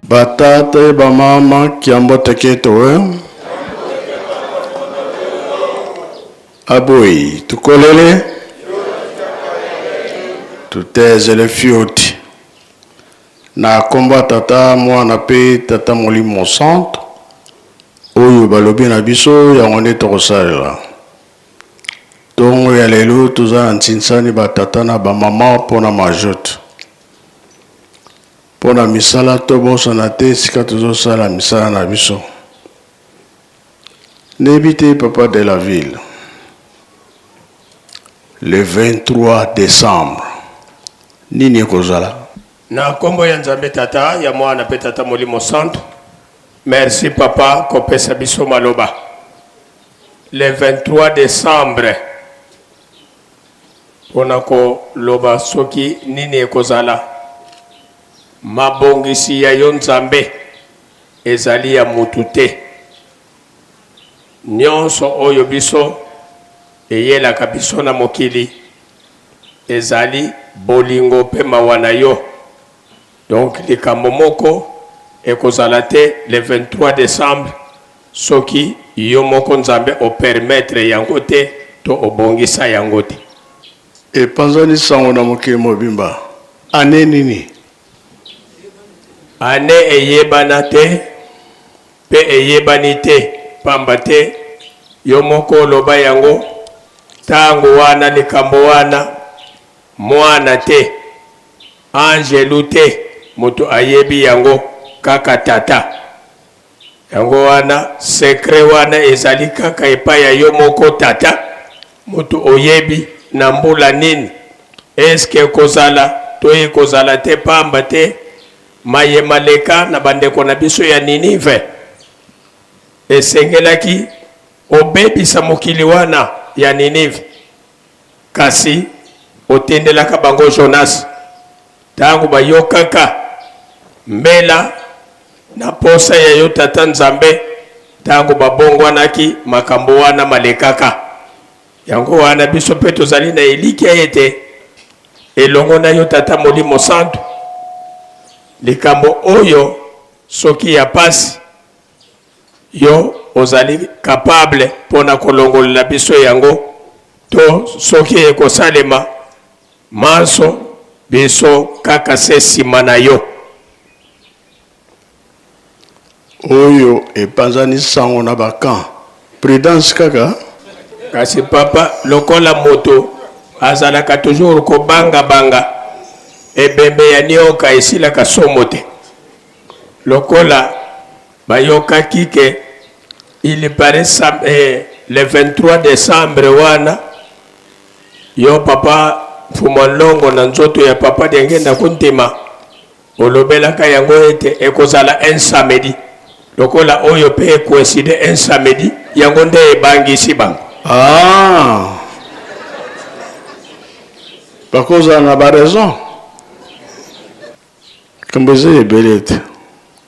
Ba tata e ba mama kiambote keto eh. Aboyi tukolele tutezele fioti na kombo ya tata mwana pe tata molimo santo oyo balobi na biso yango nde tokosalela tongo ya lelo toza na ntsinsani ba tata na ba mama mpona majote Mpo na misala, tobosana te esika tozosala misala na biso. Nayebi te papa de la ville, le 23 decembre nini ekozala? Na kombo ya Nzambe Tata, ya Mwana pe Tata Molimo Santu, merci papa kopesa biso maloba. Le 23 decembre Mpo na koloba soki nini ekozala, mabongisi ya yo Nzambe ezali ya mutu te. Nionso oyo biso eyelaka biso na mokili ezali bolingo mpe mawa na yo. Donc likambo moko ekozala te le 23 decembre Soki yo moko Nzambe o permettre yango te to obongisa yango te. Epanzani sango na mokili mobimba. Annee nini? Annee eyebana te pe eyebani te pamba te yo moko oloba yango tango wana likambo wana muana te angelu te mutu ayebi yango kaka tata. Yango wana secret wana ezali kaka epai ya yo moko tata mutu oyebi na mbula nini est ce que ekozala to ekozala te pamba te maye maleka na bandeko na biso ya Ninive esengelaki obebisa mokili wana ya Ninive kasi otindelaka bango Jonas Tango bayokaka mbela na posa ya yo Tata Nzambe, tango babongwanaki, makambo wana malekaka. Yango wana biso mpe tozali na elikya ete elongo na yo Tata Molimo Santu, likambo oyo soki ya pasi, yo ozali capable mpo na kolongolela biso yango, to soki ekosalema Manso biso kaka se sima na yo. Oyo epanzani sango na ba camp. Prudence kaka. Kasi papa lokola moto azalaka toujours kobanga banga ebembe ya nioka esilaka somo te lokola bayokaki ke il parait eh, le 23 decembre wana Yo papa Mfumua Nlongo na nzoto ya papa Diangienda Kuntima olobelaka yango ete ekozala un samedi lokola oyo pe e coincide un samedi yango nde ebangisi bango. Ah! Bakozala na ba raison. Likambo eza ebele te.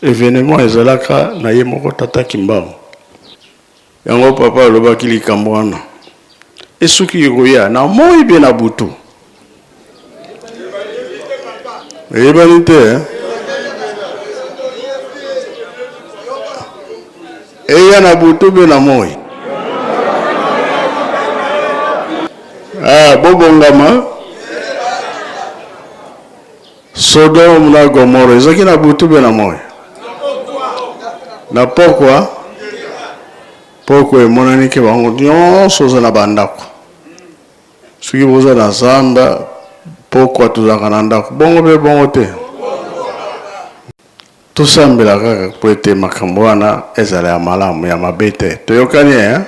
Evenement ezalaka na ye moko tata Kimbangu. Yango papa alobaki likambo wana esuki ekoya na moi be na butu. Eyebani te eh? Eya na butu be na moi. Ah, bobongama. Sodome na Gomorrhe ezalaki na butu be na moi? Na pokwa. Pokwa emonani ke bango nyonso oza na bandako. Soki boza na zanda, pokwa tozalaka na ndako. Bongo be bongo te. Tosambela kaka mpo ete makambo wana ezala ya malamu, ya mabe te. Toyokani eh?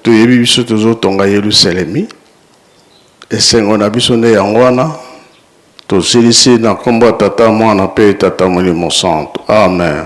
Toyebi biso tozotonga Yelusalemi. Esengo na biso nde yango wana. Tosilisi na nkombo ya Tata, Mwana mpe Tata Molimo Santu. Amen.